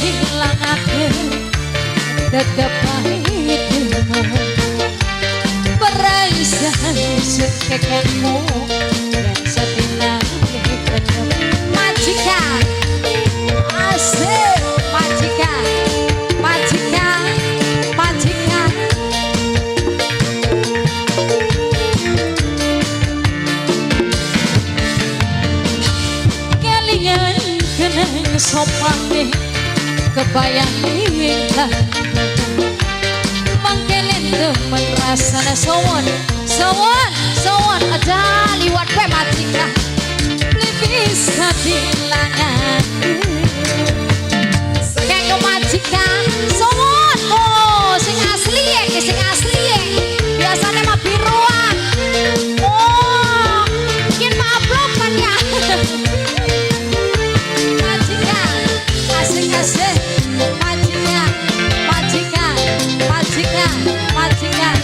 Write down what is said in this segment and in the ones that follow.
Dilangake tetep pahit perasaan sekekenmu dan setina majikan asik majikan majikan majikan kelingan kenang sopane kebayang lintang mangkenen temen rasane sowon sowon sowon aja liwat pe majikan beli bisa dilangan kengko majikan sowon oh sing asli ya sing asli ya biasanya mah biruan oh mungkin maaf kan ya majikan asik-asik majikan majikan majikan majikan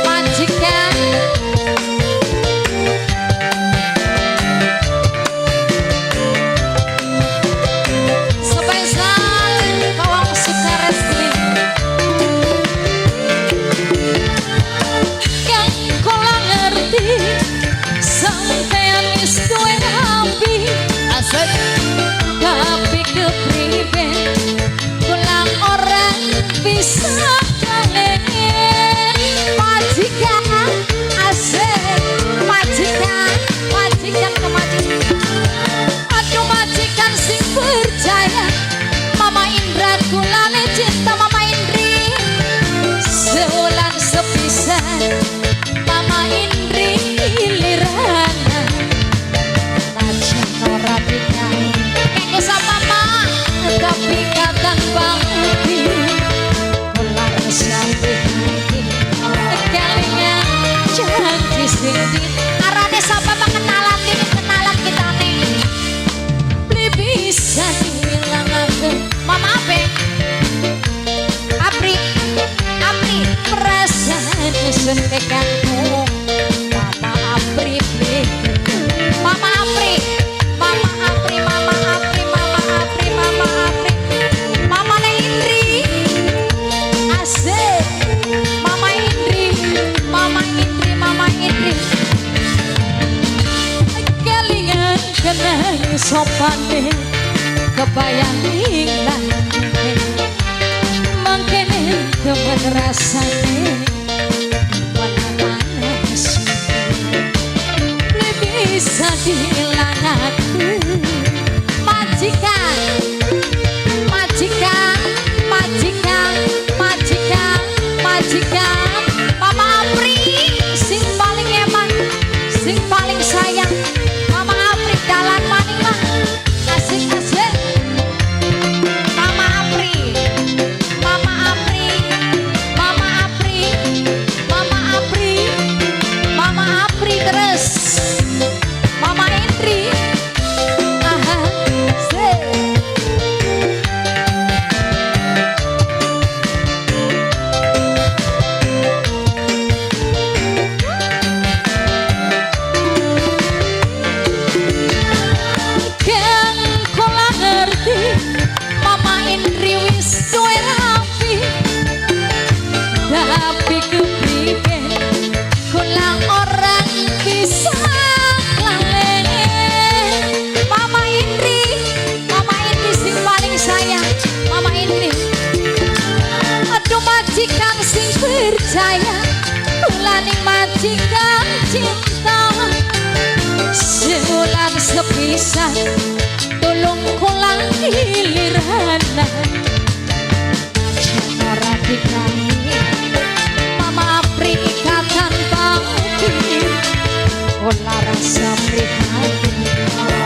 majikan spesial kawang Sukarestri kang kula ngerti sampean wis duwe rapi Asik. Tapi kepriben kula ora bisa kalen majikan asik majikan majikan ke majikan aduh majikan sing percaya Mama Indra kulane cinta Mama Indri sewulan sepisan Mama Indri lirana najan ora dikai kengko sama mama tapi katan bakti kula rasa prihatin kelingan janji sing arane sapa pengenalan ini kenalan kita nih beli bisa dilangaken Mama ape Apri Apri perasaan sun tekanku Mama Apri beli Mama Apri Mama Apri Mama Apri Mama Apri Mama Apri Mama Indri asik Mama Indri Mama Indri Mama Indri kelingan kenang sopane kebayang ing mangkene temen rasane mana-mana beli bisa dilangaken majikan majikan majikan majikan majikan Mama Apri sing paling eman sing paling sayang Mama Apri dalan maning mah asik asik Mama Apri Mama Apri Mama Apri Mama Apri Mama Apri terus Mama Indri aha sik Kang kula ngerti Mama Indri wis duwe rapi tapi kepriben kula ora bisa lalen Mama Indri Mama Indri sing paling sayang Mama Indri aduh majikan sing percaya kula ning majikan cinta sebulan sepisan tolong kula ilirana ora dikai Mama Apri ikatan batin kula rasa prihatin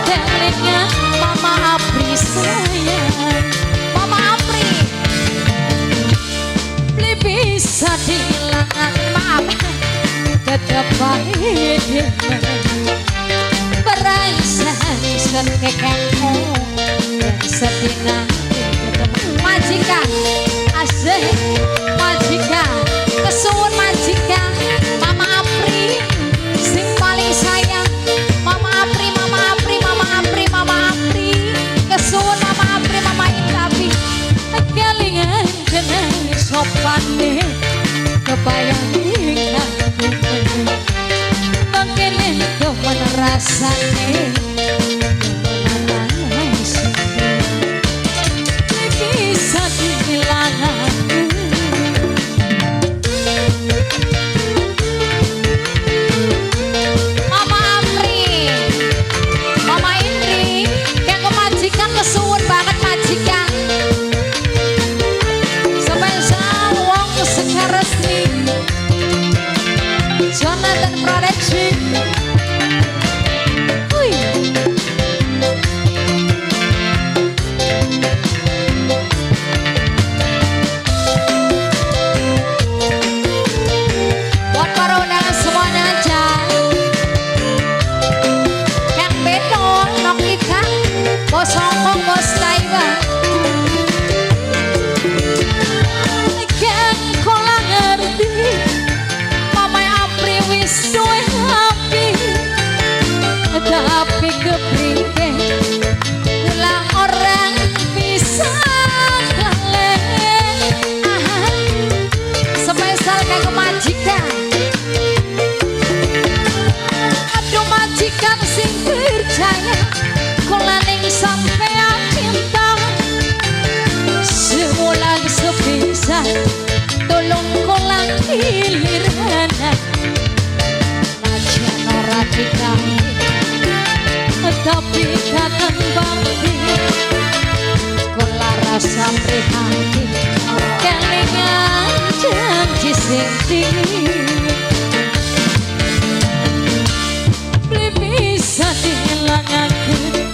kelingan Mama Apri sayang Mama Apri beli bisa dilangan maaf tetep pahit perasaan sekekenmu dan setina ketemu majikan asik majikan kesuwun majikan Mama Apri Rasane bisa dihilangaken. Mama Amri, Mama Indri, yang kemajikan kesuwun banget majikan. Spesial wong Sekaresmi, Jonathan Production. Hui. Buat para undangan semuanya aja. Kang Beno, Nok Ika, Bos Hongkong, Bos Taiwan. Kang kola ngerti, Mama Apri wis duwe hati, tapi kepriwe kula ora bisa klalen. Aha. Spesial kanggo majikan. Aduh, majikan sing percaya kula ning sampean cinta. Sewulan sepisan tolong kula lirena. Najan ora digawe tapi katon bakti, kula rasa prihatin kelingan janji sing tinggi. Beli bisa dihilangaken,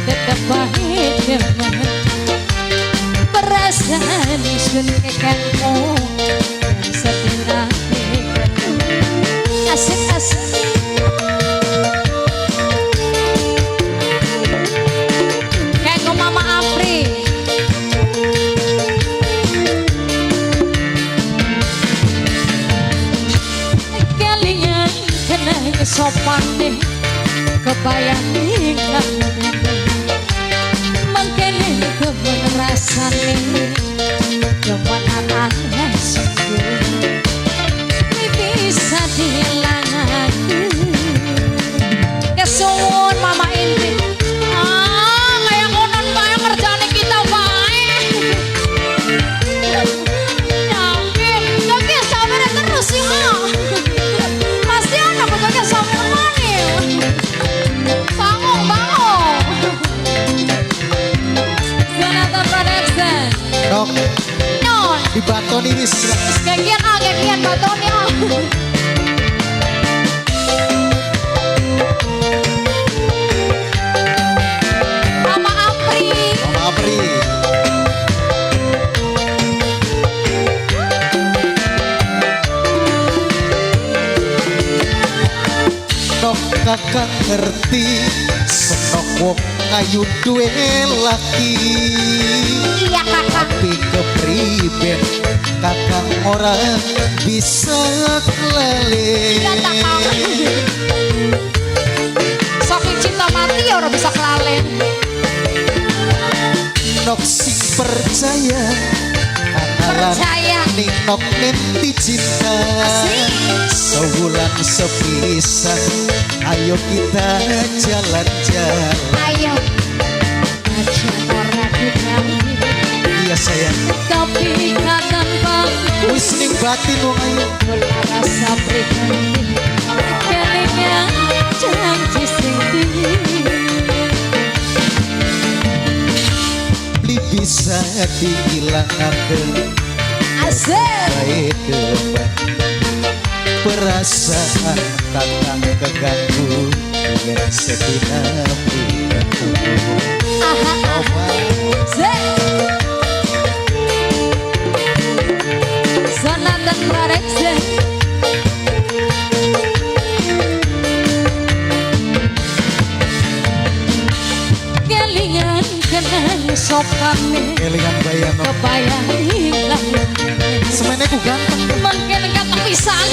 tetep bae demen perasaan isun kekangmu setinane. Asik asik. Kanggo Mama Apri. Kelingan kenang sopane, kebayang mangkene demen rasane demen atas bisa dihilangaken. Kesuwun Mama Indri. Ah, kayak ngono bae ngerjane kita bae. Yakin, kaki sawer terus ya. Pasti ana pokoknya sawer mana. Bangun, bangun. Jonathan Production. Nok, Non, dibatoni wis. Wis kekian ah, kekian batone ah. Mama Apri. Mama Apri. Nok kakang ngerti senok wong ayu duwe laki. Iya, kakak. Tapi kepriben kakang ora bisa kelalen. Iya, kakak. Saking cinta mati ya ora bisa kelalen. Nok sing percaya kanalan Percaya. Ning nok nenti cinta. Asik. Sewulan sepisan ayo kita jalan-jalan. Ayo. Aja ora digawe. Iya sayang. Tapi katon bangku. Wis ning batin wong ayu. Kula rasa prihatin kelingan janji sing tinggi. Beli bisa dihilangaken. Asik. Bae demen perasaan kakang keganggu yen sedina beli. Aha, aha. Oma. Sik. Jonathan Production. Kelingan kenang sopane, Kelingan bayano. Kebayang ilang. Semene ku ganteng. Mungkin ganteng pisan.